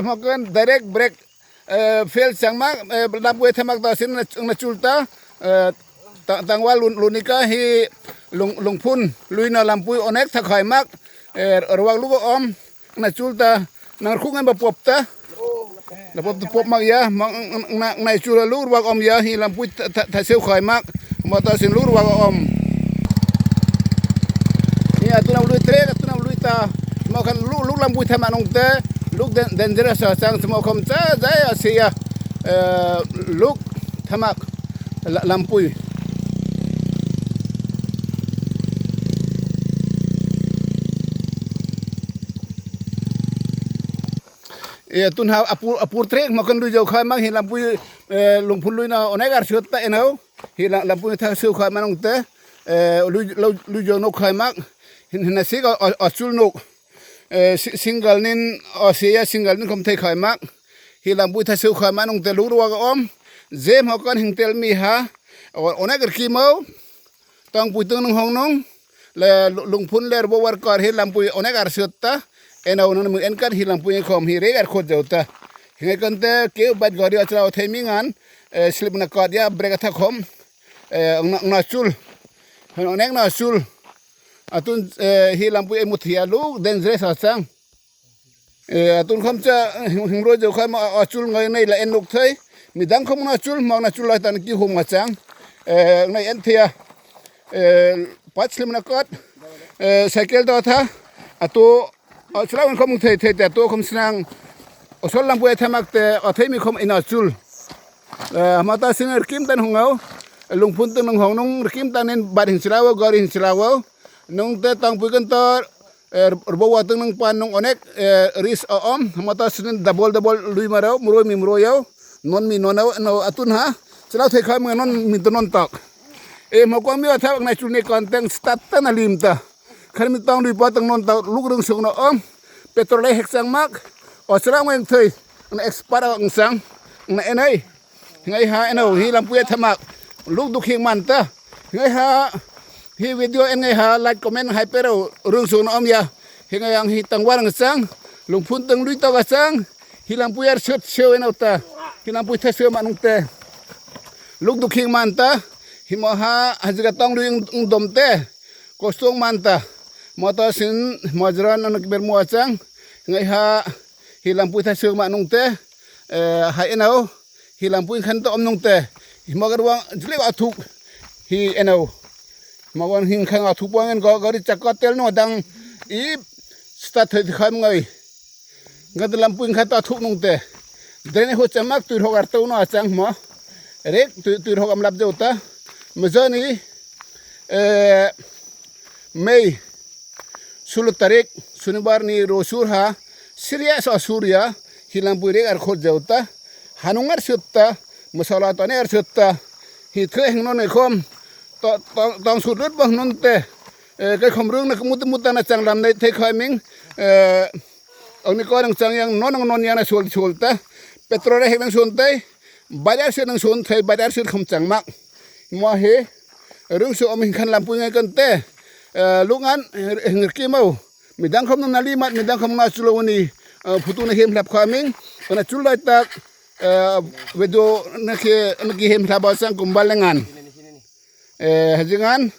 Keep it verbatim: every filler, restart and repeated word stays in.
Mokon direct brake fail chang mak, lampui thamak ta sin na chul ta, tangwa luni ka hi Lungphun lui na lampui onek thakhai mak, ruak luk om, na chul ta, nang khuk ngan ba pop ta. Na pop ta pop mak ya, nai chul luk ruak om ya, hi lampui thaseu khai mak, motor sin luk ruak om. Hi atun a lui trek, atun a lui ta, mokon luk lampui thamak nung te, luk dangerous a chang, mokon cha zai a sia, luk thamak lampui. Atun ha apur trek mokon lui zau khai mak hi lampui, Lungphun lui na onek ar siot ta eno, hi lampui thaseu khai mak nung te, lui zau nuk khai mak, hi na sik a chul nuk, single nin, a sia single nin khom thei khai mak, hi lampui thaseu khai mak nung te luk ruak om, ze mokon hing tel mi ha, onek ar ki mo, tangpui tung nung hong nung, le Lungphun le Rbo war kar hi lampui onek ar siot ta, eno nang mi en kan hi lampui khom hi rek ar khot zau ta. Hi ngai kan te keu bat gari a chlau thei mi ngan, slip na kat ya brake a thakhom, na chul, onek na chul, atun hi lampui e mut hia luk dangerous a chang. Atun khom cha hing roi zau khai ma a chul ngai nai la en nuk thei, midang khom na chul, mok na chul lai tan ki hum nga chang, nai en thei a, pat slip na kat, cycle ta tha, atu, chlau khom thei thei te atu khom snang, a sol lampui thamak te a thei mi khom ina chul. Mata sin rkim tan hung au, Lungphun tung nung hong nung rkim tan nin bat hing chlau, gari hing chlau, nung te tangpui kan ta, Rbo wa tung nung pan nung onek risk a om, mata sin double double lui ma rau, mroi mi mroi au, non mi non au, no atun ha, chlau thei khai ma non mi tu non tak. E mokon mi a thak nai chul ni kan teng start ta na lim ta. Khan mi tang lui pa tang non ta luk rung sung na om, petrol e hek chang mak, a chlau ngeng thei, na expert a ang sang, na en ai. Hi ngai ha eno hi lampui a thamak, luk duk hing man ta. Hi ngai ha, hi video en ngai ha like comment hai pe rau rung sung na om ya. Hi ngai ang hi tangwa rang chang, Lungphun tung lui tok a chang, hi lampui ar siot seo eno ta, hi lampui thaseu mak nung te, luk duk hing man ta. Hi mo ha hajira tang lui ung dom te, kostung man ta. Mata sin, mojran anak bermu a chang, hi ngai ha, hi lampui thaseu mak nung te, hai eno, hi lampui khan ta om nung te, hi mokon ruang jleu a thuk, hi eno, mokon hing khan a thuk puang en gari chakka tel nung dang, i start thei kham ngai. Nga ta lampui khan ta thuk nung te, drain ho chang mak tui rhok ar tau na chang mo, rek tui rhok am lap zau ta, ma zani, May, sulu tarik, sunibar ni ro sur ha, Syria sa Syria, hi lampui rek ar khot zau ta, hanung ar siot ta, masala tani ar siot ta, hi the hing non khom, tang sur lut bang non te, kai khom rung na mut mut ta na chang lam nai thei khai ming, ang ni ko nang chang yang non nang non ya na sul sul ta, petrol hek nang sun te, bat ar siot nang sun thei, bat ar siot khom chang mak. Mo hi, rung su om hing khan lampui ngai kan te, luk ngan, hing rkim au. Midang khom na limat, midang khom na chul au ni, phutu na him hlap khaming, na chul lai tak, video na ki, na ki him hlap au sang kumbal lengan. Haji ngan,